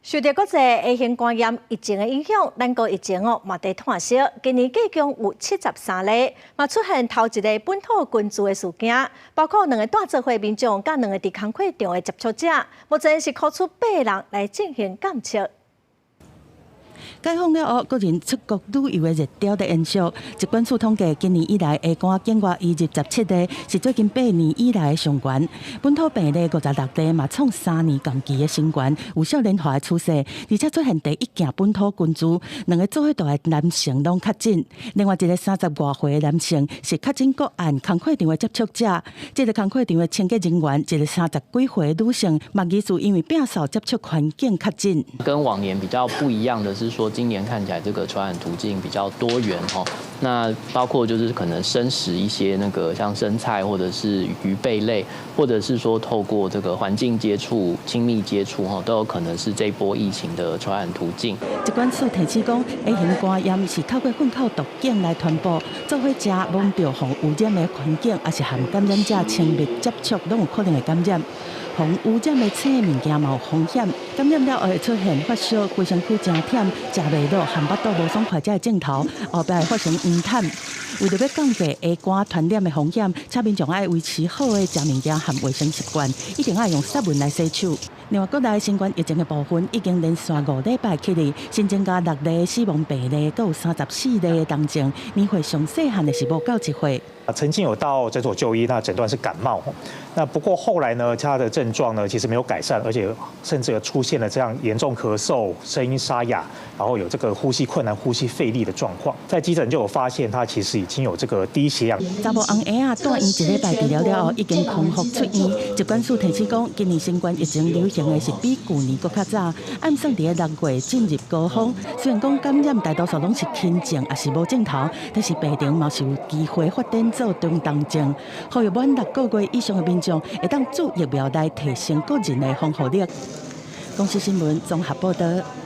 受著國際 A 型肝炎疫情的影響，咱國疫情哦嘛佇湠息。今年計共有73例，嘛出現頭一个本土根治的事件，包括兩个蹛做伙民眾佮兩个佇工課場的接觸者，目前是箍出八人來進行檢測。解封了後，國人出國旅遊的熱潮佇延續。疾管署統計，今年以來 A 肝境外移入17例，是最近8年以來的上懸。本土病例56例，嘛創3年同期的新懸，有少年化的趨勢。而且出現第一件本土根治，兩个做伙蹛的男性攏確診。另外一个30外歲的男性是確診個案，工課場的接觸者。這个工課場的清潔人員，一个30幾歲的女性，嘛疑似因為摒掃接觸環境確診。跟往年比較不一樣的是說，今年看起來這個傳染途徑比較多元哈，那包括就是可能生食一些那個像生菜或者是魚貝類，或者是說透過這個環境接觸、親密接觸哈，都有可能是這波疫情的傳染途徑。疾管署提醒講，A 型肝炎是透過糞口毒頸來傳播，做伙食、摸著予污染的環境，抑是和感染者親密接觸，攏有可能會感染。予污染的生物件嘛有風險，感染了後會出現發燒、規身軀誠忝、食袂落、和腹肚無爽快這个症頭，後壁會發生黃疸。為著欲降低 A 肝傳染的風險，請民眾愛維持好的食物件和衛生習慣，一定愛用殺菌來洗手。另外，國內新冠疫情的部分已經連續5禮拜起哩，新增加六例死亡病例，閣有34例的重症，年歲上細漢的是無夠1歲。曾經有到診所就醫，那診斷是感冒。那不過後來呢，他的症狀呢其實沒有改善，而且甚至有出現了這樣嚴重咳嗽、聲音沙啞，然後有這個呼吸困難、呼吸費力的狀況。在急診就有發現他其實已經有這個低血氧。查某翁嬰仔蹛院一禮拜治療了後，已經康復出院。疾管署提醒講，今年新冠疫情流行的是比舊年閣較早，按算佇6月進入高峰。雖然講感染大多數攏是輕症，抑是無症頭，但是病情嘛是有機會發展做中重症。呼籲滿6個月以上的民眾會當注疫苗來提升個人的防護力。公視新聞綜合報導。